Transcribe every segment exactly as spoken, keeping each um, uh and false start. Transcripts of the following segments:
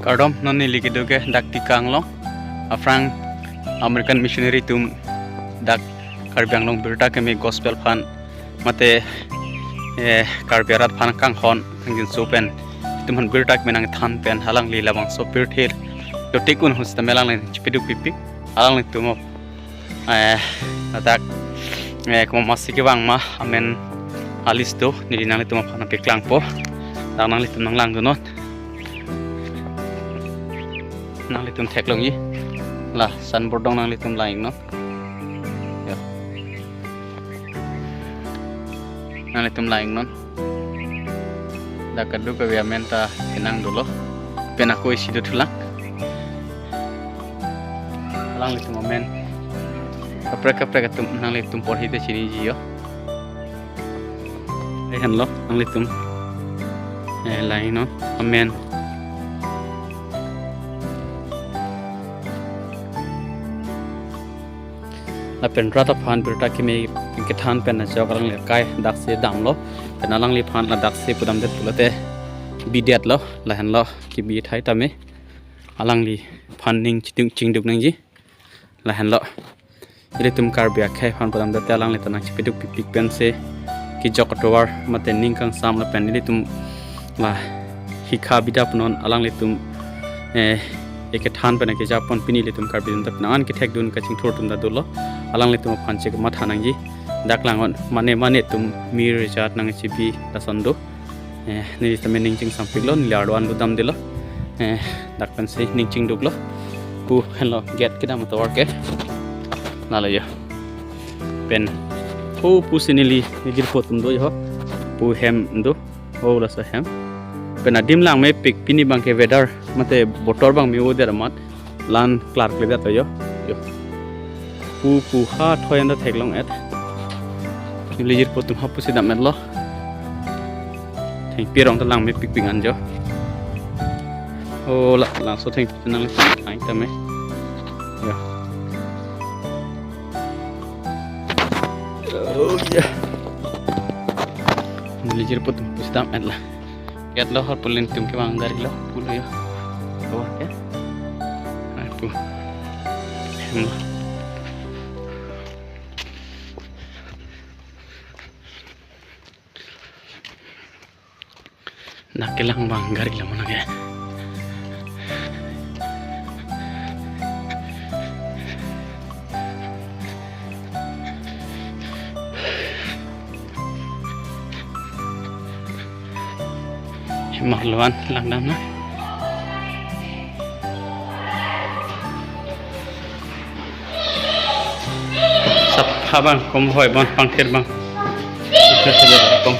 Kardom, non neli kedo ke dak Tikang along. Aphrang American missionary atum dak Karbi Anglong birta keme gospel aphan mate, eh, Karbi arat aphan kanghon nangchinso pen, itum aphan birta keme nangthan pen alangli labangso pirthe dotik un hus tame alangli chipiduk pipik, alanglitum, eh, ladak, eh, komat masi kevang ma amen a-list do, neli nanglitum aphan nangpaklangpo. Dak nanglitum nanglangdunnon. Nanglitum theklongji. La signboard dong, nanglitum lang-iknon. Ya. Nanglitum lang-iknon. Dak kadokave amen ta kenang dolo. Pen ako isi dothulang. Alanglitum amen kaprek kaprek atum nanglitum porhi te chiniji yo. Lahenlo nanglitum, eh, lang-iknon amen. Lapen rat aphan birta keme kethan pen ajok alangli akai daksi damlo. Pen alangliphan la daksi pudamdet pulote bidetlo, lahenlo kebi thai tame. Alangliphan ning chiduk chingduk nangji. Lahenlo. Ilitum Karbi akhei aphan pudamdet te alangli ta nangchipiduk pipik pensi kejok atovar mate ning kangsam lapen ilitum la hikha bida punon alanglitum, eh, ekethan pen ekejapon pini ilitum Karbi atum ta penang an kethekdun kachingthur atum ta dolo. Alanglitum aphan chek matha nangji. Dak lang-iknon mane mane atum mir jat nangchibi lason do. Eh, neli tame ning chingsampiklo, neli arlo an dodamdelo. Eh, dak pensi ning chingduklo. Pu henlo gate kedam atovar ke. Lalo yo. Pen, oh, pusi neli jirpo atum do yo. Pu hem do. Oh, laso hem. Pen adim langmepik, pini abangke weather mate botor abang me-o der amat lan klarkledet lo yo. Yo. Pu pu ha thoi anda theklong-et. Neli jirpo atum ha pusi dam-etlo. Thengpi arong ta langmepikpik an jo. Oh, la, laso thengpi nangle ai tame. Ya. Oh, ya. Neli jirpo atum pusi dam-etlo. Gate lo, hor pu ilitum kevang gari lo, pulo yo. Keluar ya. Ai pu. Hem lo. Dak kelang abang gari lo mane ke. Hem lo, van langdam na. Sapha abang, kom hoi abang, pangthir abang. Kom.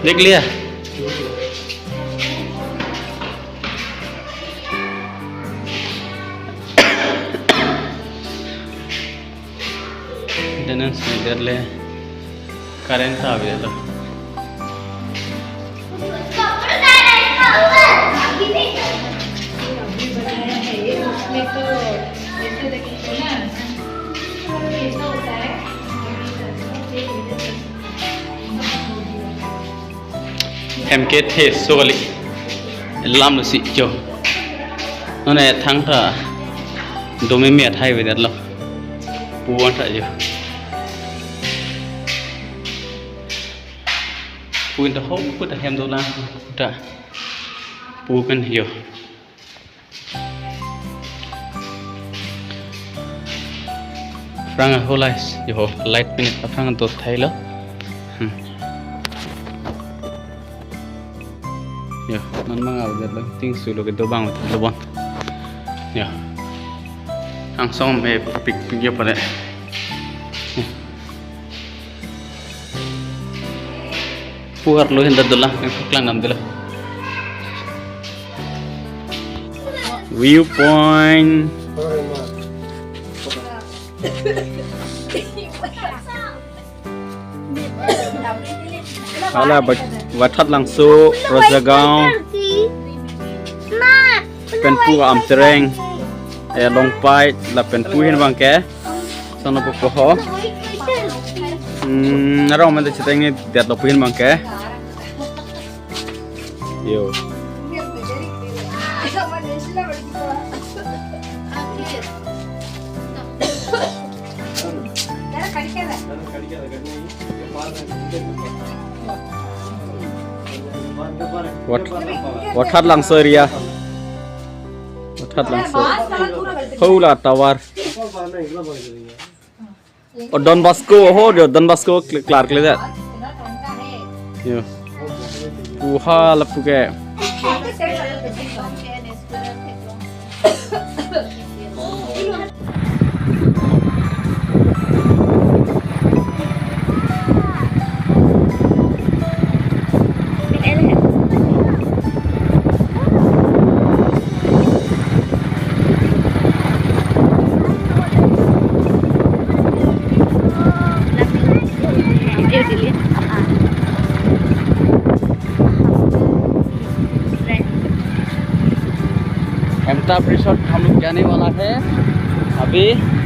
देख लिया? Maintenance ni der le current ta ave lo. अभी बनाया है ये, उसमें तो ऐसे देखेंगे ना, ऐसा होता है। Hem kethe so kali. Lam lo si jo. Nonke thangta do meme athai avedet lo. Pu anta jo. Pu anta ho pu ta hem dolang ta. Pu pen jo. Aphrang aholai jo, light minute aphrang do thailo. Hmm. Jo, non mang avedet lo, tingsu lo kedo abang lo bon. Jo. Angsong mepikpik jo pare. Hmm. Pu arlo hinda dolang, nangpaklangdamdelo. Viewpoint. Hala Ba-, Bathat Langso, Rajagaon. Pen pu Amtereng, eh, Longpai, lapen pu hin abangke. Sono pu poho. Hmm, arong mande cheteng ni det lo pu hin abangke. Yo. What, what hat Langso area? What hat Langso? Hola tower. O Don Bosco, ho jo Don Bosco kl-, klar kle ja. Yo. Puha lapu ke. एमटाप रिसोर्ट हम लोग जाने वाला है अभी।